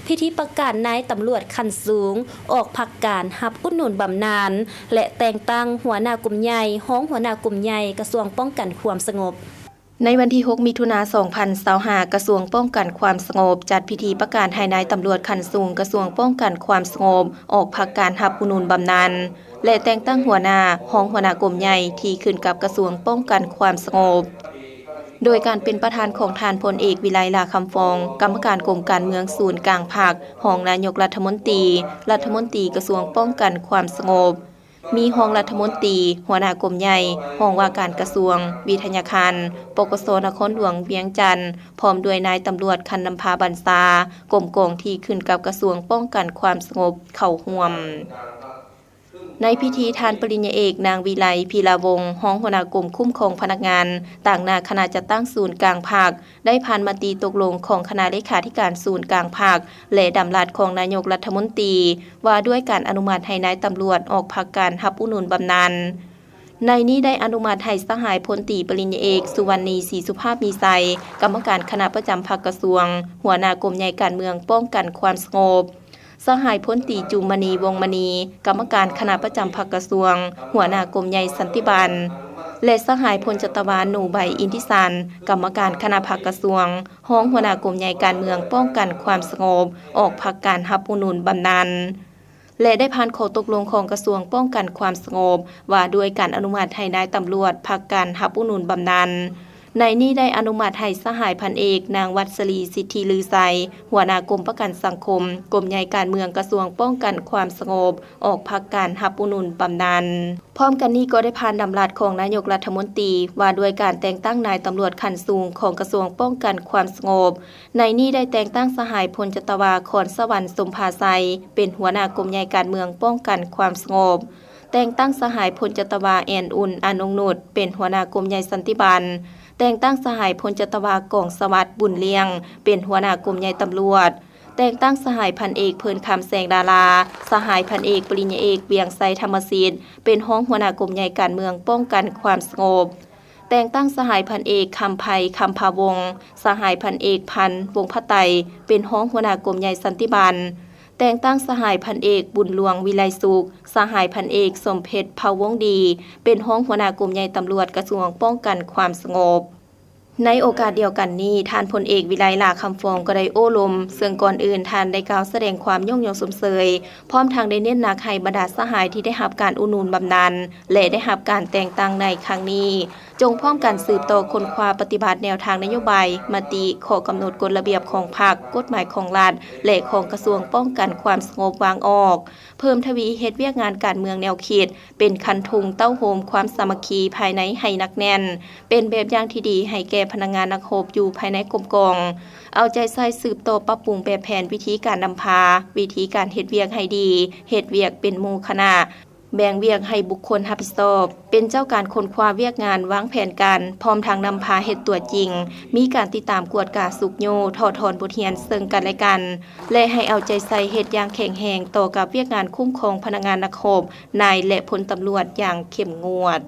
ພິທີປະກາດນາຍຕຳຫຼວດຂັ້ນສູງອອກພັກການຮັບອຸດໜູນບຳນານ ແລະ ແຕ່ງຕັ້ງຫົວໜ້າກຸ່ມໃຫຍ່, ຮອງຫົວໜ້າກຸ່ມໃຫຍ່ ກະຊວງປ້ອງກັນຄວາມສະຫງົບ. ໃນວັນທີຫົກ ມິຖຸນາ ສອງພັນຊາວຫ້າ ກະຊວງປ້ອງກັນຄວາມສະຫງົບ ຈັດພິທີປະກາດໃຫ້ນາຍຕຳຫຼວດຂັ້ນສູງກະຊວງປ້ອງກັນຄວາມສະຫງົບອອກພັກການຮັບອຸດໜູນບຳນານ ແລະ ແຕ່ງຕັ້ງຫົວໜ້າ, ຮອງຫົວໜ້າກົມໃຫຍ່ທີ່ຂຶ້ນກັບກະຊວງປ້ອງກັນຄວາມສະຫງົບ ໂດຍການເປັນປະທານຂອງທ່ານ ພົນເອກ ວິໄລ ຫຼ້າຄຳຟອງ ກຳມະການກົມການເມືອງສູນກາງພັກ, ຮອງນາຍົກລັດຖະມົນຕີ, ລັດຖະມົນຕີກະຊວງປ້ອງກັນຄວາມສະຫງົບ, ມີຮອງລັດຖະມົນຕີ, ຫົວໜ້າກົມໃຫຍ່, ຮອງວ່າການກະຊວງ, ວິທະຍາຄານ, ປກສ ນະຄອນຫຼວງວຽງຈັນ ພ້ອມດ້ວຍນາຍຕຳຫຼວດຂັ້ນນຳພາບັນຊາ ກົມກອງທີ່ຂຶ້ນກັບກະຊວງປ້ອງກັນຄວາມສະຫງົບເຂົ້າຮ່ວມ. ໃນພິທີ ທ່ານປະລິນຍາເອກ ນາງ ວິໄລ ພີລາວົງ ຮອງຫົວໜ້າກົມຄຸ້ມຄອງພະນັກງານ ຕາງໜ້າຄະນະຈັດຕັ້ງສູນກາງພັກ ໄດ້ຜ່ານມະຕິຕົກລົງຂອງຄະນະເລຂາທິການສູນກາງພັກ ແລະ ດຳລັດຂອງນາຍົກລັດຖະມົນຕີ ວ່າດ້ວຍການອະນຸມັດໃຫ້ນາຍຕຳຫຼວດອອກພັກການຮັບອຸດໜູນບຳນານ. ໃນນີ້ໄດ້ອະນຸມັດໃຫ້ສະຫາຍພົນຕີປະລິນຍາເອກ ສຸວັນນີ ສີສຸພາບມີໄຊ ກຳມະການຄະນະປະຈຳພັກກະຊວງ, ຫົວໜ້າກົມໃຫຍ່ການເມືອງປ້ອງກັນຄວາມສະຫງົບ, ສະຫາຍພົນຕີ ຈູມມະນີ ວົງມະນີ ກຳມະການຄະນະປະຈຳພັກກະຊວງ, ຫົວໜ້າກົມໃຫຍ່ສັນຕິບັນ ແລະ ສະຫາຍພົນຈັດຕະວາ ໜູໄບ ອິນທິສັນ ກຳມະການຄະນະພັກກະຊວງ, ຮອງຫົວໜ້າກົມໃຫຍ່ການເມືອງປ້ອງກັນຄວາມສະຫງົບ ອອກພັກການຮັບອຸດໜູນບຳນານ ແລະ ໄດ້ຜ່ານຂໍ້ຕົກລົງຂອງກະຊວງປ້ອງກັນຄວາມສະຫງົບ ວ່າດ້ວຍການອະນຸມັດໃຫ້ນາຍຕຳຫຼວດພັກການຮັບອຸດໜູນບຳນານ. ໃນນີ້ໄດ້ອະນຸມັດໃຫ້ສະຫາຍພັນເອກ ນາງ ວັດສະລີ ສິດທິລືໄຊ ຫົວໜ້າກົມປະກັນສັງຄົມ, ກົມໃຫຍ່ການເມືອງກະຊວງປ້ອງກັນຄວາມສະຫງົບ ອອກພັກການຮັບອຸດໜູນບຳນານ. ພ້ອມກັນນີ້ກໍໄດ້ຜ່ານດຳລັດຂອງນາຍົກລັດຖະມົນຕີ ວ່າດ້ວຍການແຕ່ງຕັ້ງນາຍຕຳຫຼວດຂັ້ນສູງຂອງກະຊວງປ້ອງກັນຄວາມສະຫງົບ. ໃນນີ້ໄດ້ແຕ່ງຕັ້ງສະຫາຍພົນຈັດຕະວາ ຄອນສະຫວັນ ສົມພາໄຊ ເປັນຫົວໜ້າກົມໃຫຍ່ການເມືອງປ້ອງກັນຄວາມສະຫງົບ, ແຕ່ງຕັ້ງສະຫາຍພົນຈັດຕະວາ ແອນອຸ່ນ ອານົງນຸດ ເປັນຫົວໜ້າກົມໃຫຍ່ສັນຕິບັນ, ແຕ່ງຕັ້ງສະຫາຍພົນຈັດຕະວາ ກອງສະຫວັດ ບຸນລ້ຽງ ເປັນຫົວໜ້າກົມໃຫຍ່ຕຳຫຼວດ, ແຕ່ງຕັ້ງສະຫາຍພັນເອກ ເພີນຄຳ ແສງດາລາ, ສະຫາຍພັນເອກ ປະລິນຍາເອກ ວຽງໄຊ ທຳມະສິດ ເປັນຮອງຫົວໜ້າກົມໃຫຍ່ການເມືອງປ້ອງກັນຄວາມສະຫງົບ, ແຕ່ງຕັ້ງສະຫາຍພັນເອກ ຄຳໄພ ຄຳພາວົງ, ສະຫາຍພັນເອກ ພັນ ວົງພະໄຕ ເປັນຮອງຫົວໜ້າກົມໃຫຍ່ສັນຕິບັນ, ແຕ່ງຕັ້ງສະຫາຍພັນເອກ ບຸນຫຼວງ ວິໄລສຸກ, ສະຫາຍພັນເອກ ສົມເພັດ ເຜົ່າວົງດີ ເປັນຮອງຫົວໜ້າກົມໃຫຍ່ຕຳຫຼວດກະຊວງປ້ອງກັນຄວາມສະຫງົບ. ໃນໂອກາດດຽວກັນນີ້, ທ່ານພົນເອກ ວິໄລ ຫຼ້າຄຳຟອງ ກໍໄດ້ໂອ້ລົມ, ເຊິ່ງກ່ອນອື່ນທ່ານໄດ້ກ່າວສະແດງຄວາມຍົກຍ້ອງຊົມເຊີຍ, ພ້ອມທັງໄດ້ເນັ້ນໜັກໃຫ້ບັນດາສະຫາຍທີ່ໄດ້ຮັບການອຸດໜູນບຳນານ ແລະ ໄດ້ຮັບການແຕ່ງຕັ້ງໃນຄັ້ງນີ້, ຈົ່ງພ້ອມກັນສືບຕໍ່ຄົ້ນຄວ້າປະຕິບັດແນວທາງນະໂຍບາຍ, ມະຕິ, ຂໍ້ກຳນົດກົດລະບຽບຂອງພັກ, ກົດໝາຍຂອງລັດ ແລະ ຂອງກະຊວງປ້ອງກັນຄວາມສະຫງົບວາງອອກ, ເພີ່ມທະວີເຮັດວຽກງານການເມືອງແນວຄິດ ເປັນຄັນທຸງເຕົ້າໂຮມຄວາມສາມັກຄີພາຍໃນໃຫ້ໜັກແໜ້ນ, ເປັນແບບຢ່າງທີ່ດີໃຫ້ແກ່ພະນັກງານນັກຮົບຢູ່ພາຍໃນກົມກອງ, ເອົາໃຈໃສ່ສືບຕໍ່ປັບປຸງແປບແຜນວິທີການນຳພາ, ວິທີການເຮັດວຽກໃຫ້ດີ, ເຮັດວຽກເປັນໝູ່ຄະນະ, ແບ່ງວຽກໃຫ້ບຸກຄົນຮັບຜິດຊອບ, ເປັນເຈົ້າການຄົ້ນຄວ້າວຽກງານ, ວາງແຜນການ, ພ້ອມທັງນຳພາເຮັດຕົວຈິງ, ມີການຕິດຕາມກວດກາຊຸກຍູ້, ຖອດຖອນບົດຮຽນເຊິ່ງກັນແລະກັນ ແລະ ໃຫ້ເອົາໃຈໃສ່ເຮັດຢ່າງແຂງແຮງຕໍ່ກັບວຽກງານຄຸ້ມຄອງພະນັກງານນັກຮົບ, ນາຍ ແລະ ພົນຕຳຫຼວດຢ່າງເຂັ້ມງວດ.